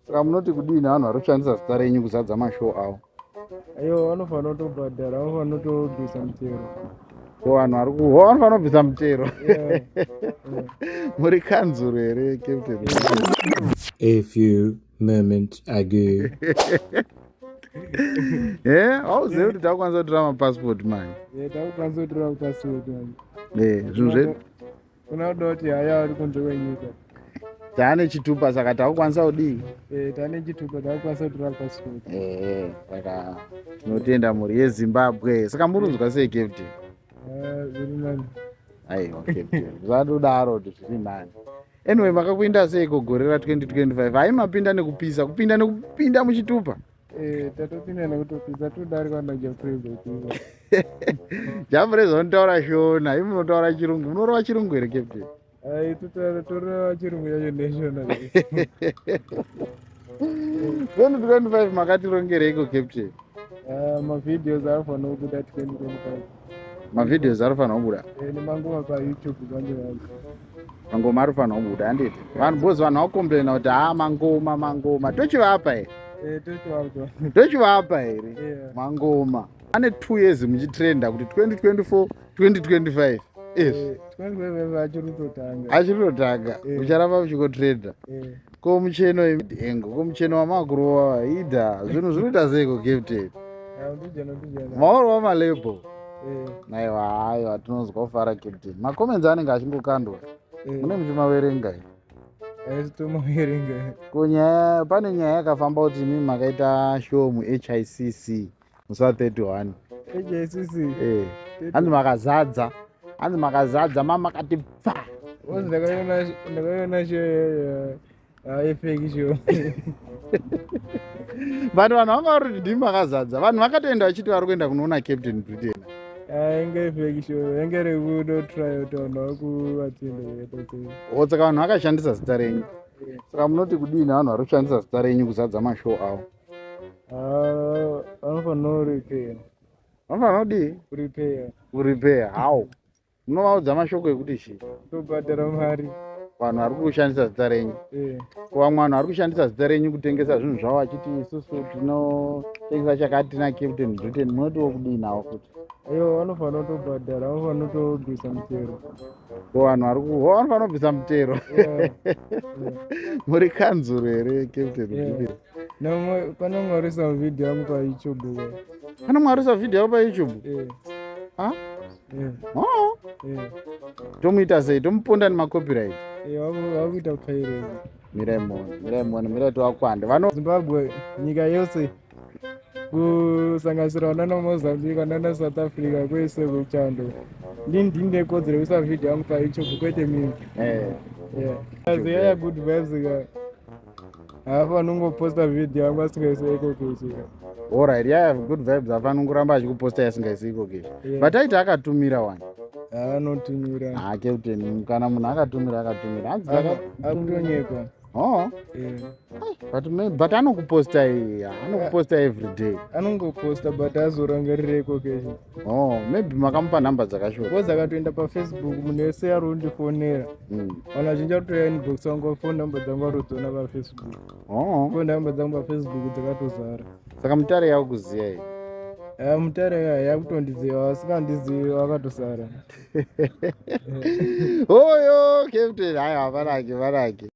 Saka munoti kudii nevanhu vari kushandisa zita renyu kuzadza mashow avo? Aiwa, vanofanira kutobhadhara, vanofanira kutobvisa mutero. Ko vanhu vari ku vanofanira kubvisa mutero? Muri kanzuro here, Captain? A few moments ago. Eh, hauzivi kuti takukwanisa kutora mapassport manje? Takukwanisa kutora mapassport manje. Eh, zvinhu zvedu Kuna kuda kuti haya vari kunze kwenyika. Taane chitupa, saka takukwanisa kudii? Eh, taane chitupa, takukwanisa kutora passport. Eh, saka tinotenda mhuri yeZimbabwe. Saka muri kunzwa sei, Captain? Ah, zviri nani. Aiwa Captain, zvadodaro kuti zviri nani. Anyway, makakuinda seiko gore ra2025? Hai, mapinda nekupisa, kupinda nekupinda muchitupa. Eh, tatopinda nekutopisa, todarika naJah Prayzah. Jah Prayzah unotaura Shona, imi munotaura Chirungu. Munorova Chirungu here, Captain? Ai, toreva Chirungu yacho neShona. 2025 makatirongereiko, Captain? Ah, mavideos anofanira kubuda 2025. Mavideos anofanira kubuda? Eh, nemangoma paYouTube manje manje. Mangoma arifanira kubuda, handiti? Vanhu, because vanhu vakomplaina kuti haa, mangoma, mangoma tochivapa here? Eh, tochivapa. Tochivapa here? Yeah. Mangoma ane 2 years muchitrenda kuti 2024, 2025 izvi. Eh, 2025 achiri kutotanga. Achiri kutotanga. Mucharamba muchingotrenda. Ko mucheno engo, ko mucheno wamakurova ida, zvinhu zvinoita seiko, Captain? Ah, ndijana ndijana. Maorova malabel. Eh. Aiwa, aiwa, tinonzwa kufara, Captain. Macomments anenge achingokandwa, mune muchimaverenga here? Aisi tomaverenga. Ko nyaya, pane nyaya yakafamba kuti imi makaita show muHICC musi wa31. HICC? Eh, hanzi makazadza, hanzi makazadza, mamakati pfa. Ozi ndakaiona show iyoyo, ifake show. But vanhu vanga vari kuti ndimi makazadza. Vanhu vakatoenda vachiti vari kuenda kunoona Captain Britain. Inge ifake show, yange rekutotry kuti vanhu vakuvatenda yakaita sei. O, saka vanhu vakashandisa zita renyu. Saka munoti kudii nevanhu vari kushandisa zita renyu kuzadza mashow avo? Ah, vanofanira kurepair. Vanofanira kudii? Kurepair. Kurepair how? Munovaudza mashoko ekuti chii? Tobhadhara mari. Vanhu vari kushandisa zita renyu? Eh. Ko vamwe vanhu vari kushandisa zita renyu kutengesa zvinhu zvavo vachiti isusu tinotengesa chakati naCaptain Britain, munotiwo kudii navo futi? Aiwa, vanofanira kutobhadhara, vanofanira kutobvisa mutero. Ko vanhu vari ku vanofanira kubvisa mutero? Muri kanzuro here, Captain Britain? Pane mumwe arisa vhidhiyo yangu paYouTube. Pane mumwe arisa vhidhiyo yako paYouTube? Eh. Ah? Eh. Oh. Eh. Tomuita sei? Tomuponda nemacopyright? Eh, vakuita piracy. Mirai muone, mirai muone, mirai tivakwande vano. Zimbabwe, nyika yose, kusanganisira nana Mozambique, nana South Africa, kwese kuchando, ndini ndine kodzero yekuisa vhidhiyo yangu paYouTube, kwete mimi. Yeah, yaya Good Vibes ka haafaniri kungoposta vhidhiyo yangu asingaisi EcoCash. Alright, yaya Good Vibes afanira kuramba achikuposta yasingaisi EcoCash. Yeah. But aiti akatumira wani. Anotumira. Ah, Captain, kana munhu akatumira, akatumira. Hanzi Akutonyepa. Oh. Yeah. But anokuposta iye, anokuposta every day. Anongoposta, but azorangarira EcoCash. Oh, maybe makamupa nhamba dzakashota. Because akatoenda paFacebook, munhu wese ari kundifonera. Vanhu vazhinji vari kutoya inbox wangu, phone number dzangu varikudziona paFacebook. Phone number dzangu paFacebook dzakatozara. Saka Mutare yakuziya iyi? Ah, Mutare yakutondiziva, vasingandizivi vakatosara. Oyo, Captain, haiwa, vanake, vanake.